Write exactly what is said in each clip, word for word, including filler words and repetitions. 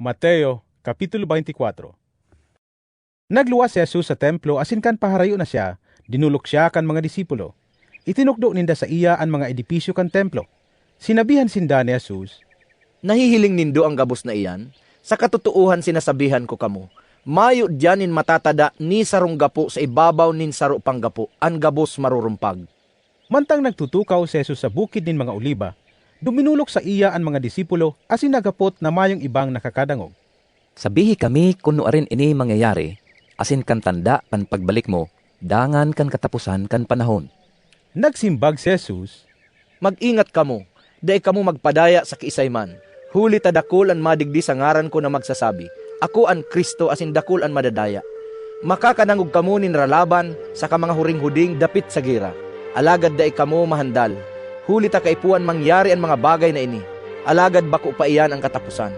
Mateo, Kapitulo twenty-four. Nagluwas si Jesus sa templo asin kan paharayo na siya, dinolok siya kan mga disipulo. Itinukdo ninda saiya an mga edipisyo kan templo. Sinabihan sinda ni Jesus, "Nahihiling nindo an gabos na iyan? Sa katotoohan sinasabihan ko kamo, mayo diyan nin matatada ni sarong gapo sa ibabaw nin saro pang gapo; an gabos marurumpag." Mantang nagtutukaw si Jesus sa Bukid nin mga Oliba, duminolok saiya an mga disipulo asin naghapot na mayong ibang nakakadangog. "Sabihi kami kun nuarin ini mangyayari, asin kan tanda kan pagbalik mo, dangan kan kataposan kan panahon." Nagsimbag si Jesus, "Mag-ingat kamo, dai kamo magpadaya sa kiisay man, huli ta dakul an madigdi sa ngaran ko na magsasabi, 'Ako an Cristo,' asin dakul an madadaya. Makakadangog kamo nin ralaban saka mga huring-huding dapit sa gera, alagad dai kamo mahandal, huli ta kaipuhan mangyari an mga bagay na ini, alagad bako pa iyan an kataposan.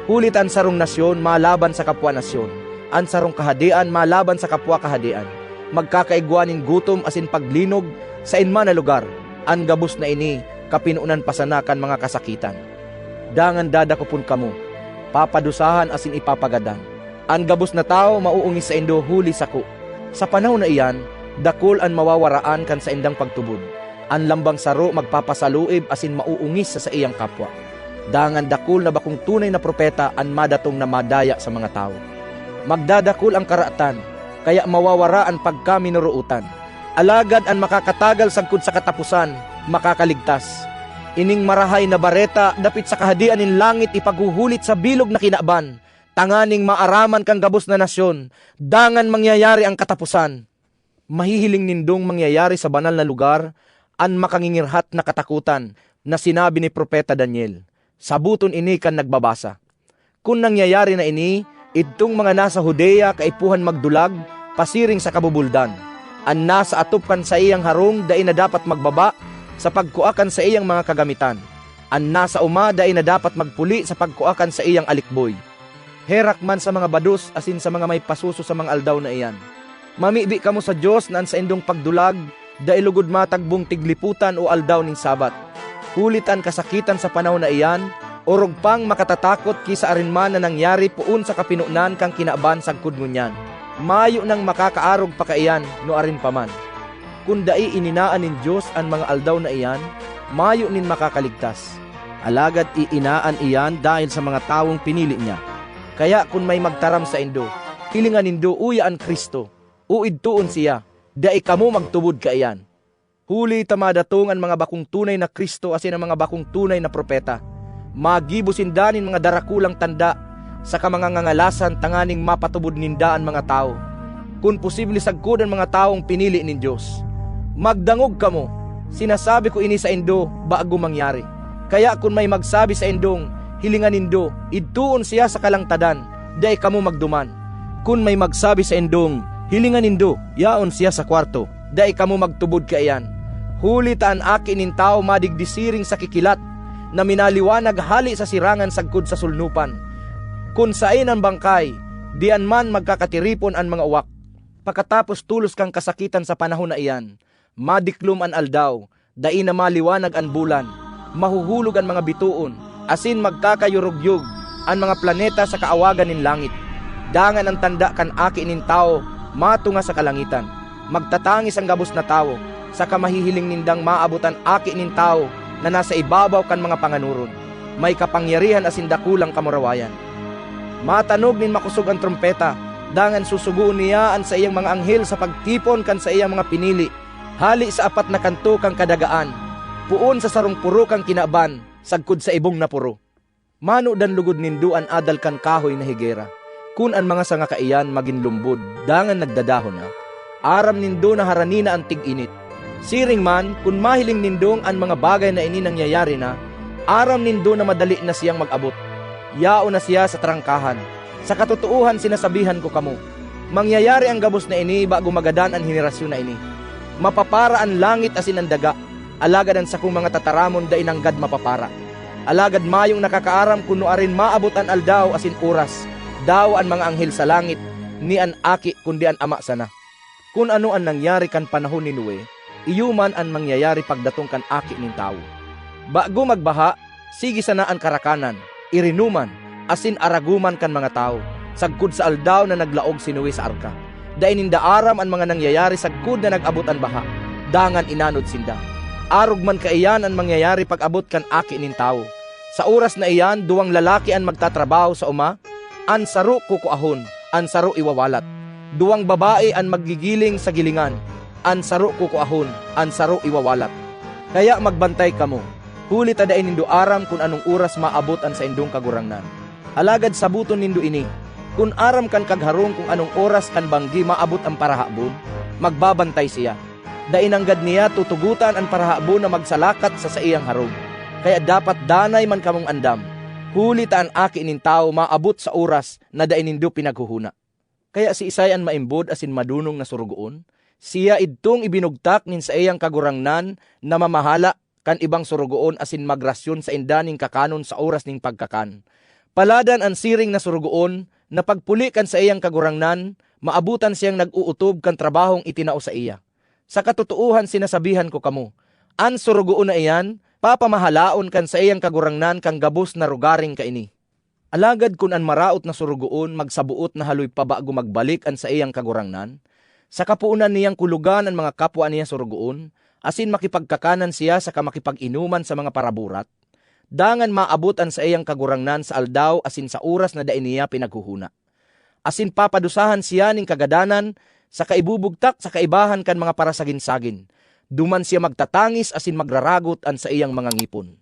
Huli ta an sarong nasyon malaban sa kapwa nasyon, an sarong kahadean malaban sa kapwa kahadean. Magkakaigwa nin gutom asin paglinog saen man na lugar. An gabos na ini kapinonan pa sana kan mga kasakitan. Dangan dadakopon kamo, papadusahan asin ipapagadan. An gabos na tawo maoongis saindo huli sako. Sa panahon na iyan, dakul an mawawaraan kan saindang pagtubod. An lambang saro magpapasaluib asin maoongis sa saiyang kapwa. Dangan dakul na bakong tunay na propeta an madatong na madaya sa mga tawo. Magdadakul an karatan, kaya mawawara an pagkaminorootan. Alagad an makakatagal sagkod sa kataposan, makakaligtas. Ining Marahay na Bareta dapit sa Kahadean nin langit ipaghuhulit sa bilog na kinaban, tanganing maaraman kan gabos na nasyon, dangan mangyayari an kataposan. Mahihiling nindong mangyayari sa banal na lugar an makangingirhat na katakotan na sinabi ni Propeta Daniel. Saboton ini kan nagbabasa. Kun nangyayari na ini, idtong mga nasa Judea kaipuhan magdulag pasiring sa kabubuldan. An nasa atop kan saiyang harong dai na dapat magbaba sa pagkua kan saiyang mga kagamitan. An nasa oma dai na dapat magpuli sa pagkua kan saiyang alikboy. Herak man sa mga bados asin sa mga may pasuso sa mga aldaw na iyan. Mamibi kamo sa Dios na an saindong pagdulag dai logod matagbong tiglipotan o aldaw nin Sabbath. Huli ta an kasakitan sa panahon na iyan orog pang makatatakot ki sa arin man na nangyari poon sa kapinonan kan kinaban sagkod ngunyan. Mayo nang makakaarog pa kaiyan nuarin pa man. Kun dai ininaan nin Dios an mga aldaw na iyan, mayo nin makakaligtas. Alagad iinaan iyan dahel sa mga tawong pinili niya. Kaya kun may magtaram saindo, 'Hilinga nindo, uya an Cristo,' o 'Idtoon siya,' dai kamo magtubod kaiyan. Huli ta madatong an mga bakong tunay na Cristo asin an mga bakong tunay na propeta. Magibo sinda nin mga darakulang tanda saka mga ngangalasan tanganing mapatubod ninda an mga tawo. Kun posible, sagkod an mga tawong pinili nin Dios. Magdangog kamo! Sinasabi ko ini saindo bago mangyari. Kaya kun may magsabi saindong, 'Hilinga nindo, idtoon siya sa kalangtadan,' dai kamo magduman. Kun may magsabi saindong, 'Hilinga nindo, yaon siya sa kwarto,' dai kamo magtubod kaiyan. Huli ta an Aki nin Tawo madigdi siring sa kikilat na minaliwanag hale sa sirangan sagkod sa solnopan. Kun saen an bangkay, diyan man magkakatiripon an mga uwak. Pakatapos tolos kan kasakitan sa panahon na iyan, madiklom an aldaw, dai na maliwanag an bulan, mahuhulog an mga bitoon, asin magkakayurugyog an mga planeta sa kaawagan nin langit. Dangan an tanda kan Aki nin Tawo matunga sa kalangitan. Magtatangis an gabos na tawo, saka mahihiling nindang maabot an Aki nin Tawo na nasa ibabaw kan mga panganoron. May kapangyarihan asin dakulang kamurawayan. Matanog nin makosog an trompeta, dangan susugoon niya an saiyang mga anghel sa pagtipon kan saiyang mga pinili, hale sa apat na kanto kan kadagaan, poon sa sarong poro kan kinaban, sagkod sa ibong na poro. Manodan logod nindo an adal kan kahoy na higera. Kun an mga sanga kaiyan magin lumbod dangan nagdadahon na, aram nindo na harani na an tig-init. Siring man, kun mahiling nindong an mga bagay na ini nangyayari na, aram nindo na madali na siyang mag-abot. Yaon na siya sa trangkahan. Sa katotoohan sinasabihan ko kamo, mangyayari an gabos na ini bago magadan an henerasyon na ini. Mapapara an langit asin an daga, alagad an sakong mga tataramon dai nanggad mapapara. Alagad mayong nakakaaram kun nuarin maabot an aldaw asin oras, dawa an mga anghel sa langit, ni an Aki, kundi an Ama sana. Kun ano an nangyari kan panahon ni Noe, iyo man an mangyayari pagdatong kan Aki nin Tawo. Bago magbaha, sige sana an karakanan, irinuman, asin aragoman kan mga tawo, sagkod sa aldaw na naglaog si Noe sa arka. Dai ninda aram an mga nangyayari sagkod na nag-abot an baha, dangan inanod sinda. Arog man kaiyan an mangyayari pag-abot kan Aki nin Tawo. Sa oras na iyan, duwang lalaki an magtatrabaho sa oma, an saro kukuahon, an saro iwawalat. Duwang babae an maggigiling sa gilingan, an saro kukuahon, an saro iwawalat. Kaya magbantay kamo, huli ta dai nindo aram kun anong oras maabot an saindong Kagurangnan. Alagad saboton nindo ini, kun aram kan kagharong kun anong oras kan banggi maabot an parahabon, magbabantay siya. Dai nanggad niya tutugotan an parahabon na magsalakat sa saiyang harong. Kaya dapat danay man kamong andam, huli ta an Aki nin Tawo maabot sa oras na dai nindo pinaghona. Kaya siisay an maimbod asin madonong na sorogoon? Siya idtong ibinugtak nin saiyang kagurangnan na mamahala kan ibang sorogoon asin magrasyon sainda nin kakanon sa oras nin pagkakan. Paladan an siring na sorogoon na pagpuli kan saiyang kagurangnan, maabotan siyang nag-ootob kan trabahong itinao saiya. Sa katotoohan sinasabihan ko kamo, an sorogoon na iyan papamahalaon kan saiyang kagurangnan kan gabos na rogaring kaini. Alagad kun an maraot na sorogoon magsaboot na haloy pa bago magbalik an saiyang kagurangnan, sa kapoon niyang kulogan an mga kapwa niya sorogoon, asin makipagkakanan siya saka makipag-inoman sa mga paraburat, dangan maabot an saiyang kagurangnan sa aldaw asin sa oras na dai niya pinaghona. Asin papadusahan siya nin kagadanan saka ibubugtak sa kaibahan kan mga parasagin-sagin. Duman siya magtatangis asin magraragot an saiyang mga ngipon.